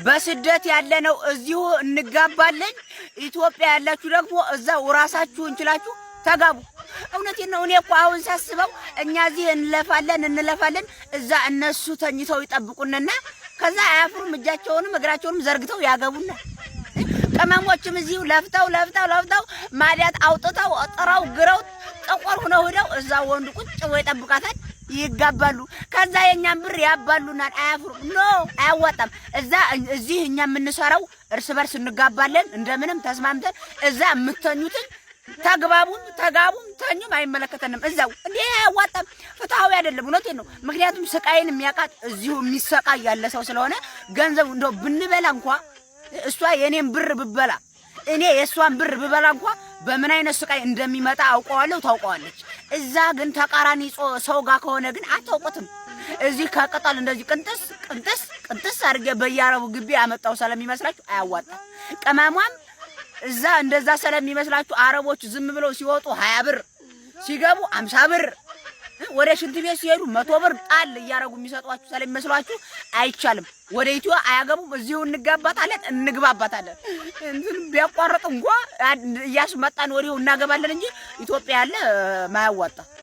በስደት ያለነው እዚሁ እንጋባለን። ኢትዮጵያ ያላችሁ ደግሞ እዛው ራሳችሁ እንችላችሁ ተጋቡ። እውነቴን ነው። እኔ እኮ አሁን ሳስበው እኛ እዚህ እንለፋለን እንለፋለን፣ እዛ እነሱ ተኝተው ይጠብቁንና ከዛ አያፍሩም። እጃቸውንም እግራቸውንም ዘርግተው ያገቡናል። ቅመሞችም እዚሁ ለፍተው ለፍተው ለፍተው ማዲያት አውጥተው ጥረው ግረው ጥቁር ሁነው ሂደው እዛ ወንዱ ቁጭ ብሎ ይጠብቃታል። ይጋባሉ። ከዛ የእኛን ብር ያባሉናል። አያፍሩም። No፣ አያዋጣም። እዛ እዚህ እኛ የምንሰራው እርስ በርስ እንጋባለን እንደምንም ተስማምተን፣ እዛ የምተኙትን ተግባቡም ተጋቡም ተኙም አይመለከተንም። እዛው እንዴ አያዋጣም፣ ፍትሃዊ አይደለም። እውነቴን ነው። ምክንያቱም ስቃይን የሚያውቃት እዚሁ የሚሰቃይ ያለ ሰው ስለሆነ ገንዘቡ እንደው ብንበላ እንኳ፣ እሷ የእኔን ብር ብበላ፣ እኔ የእሷን ብር ብበላ እንኳ በምን አይነት ስቃይ እንደሚመጣ አውቀዋለሁ፣ ታውቀዋለች። እዛ ግን ተቃራኒ ሰው ጋር ከሆነ ግን አታውቁትም። እዚህ ከቅጠል እንደዚህ ቅንጥስ ቅንጥስ ቅንጥስ አድርጌ በየአረቡ ግቢ ያመጣው ስለሚመስላችሁ አያዋጣም። ቅመሟም እዛ እንደዛ ስለሚመስላችሁ አረቦች ዝም ብለው ሲወጡ 20 ብር፣ ሲገቡ 50 ብር፣ ወደ ሽንት ቤት ሲሄዱ 100 ብር ጣል እያደረጉ የሚሰጧችሁ ስለሚመስሏችሁ አይቻልም። ወደ ኢትዮ አያገቡም። እዚሁ እንጋባታለን፣ እንግባባታለን። እንትን ቢያቋርጥ እንኳ እያስመጣን ወዲሁ እናገባለን እንጂ ኢትዮጵያ ያለ ማያዋጣ።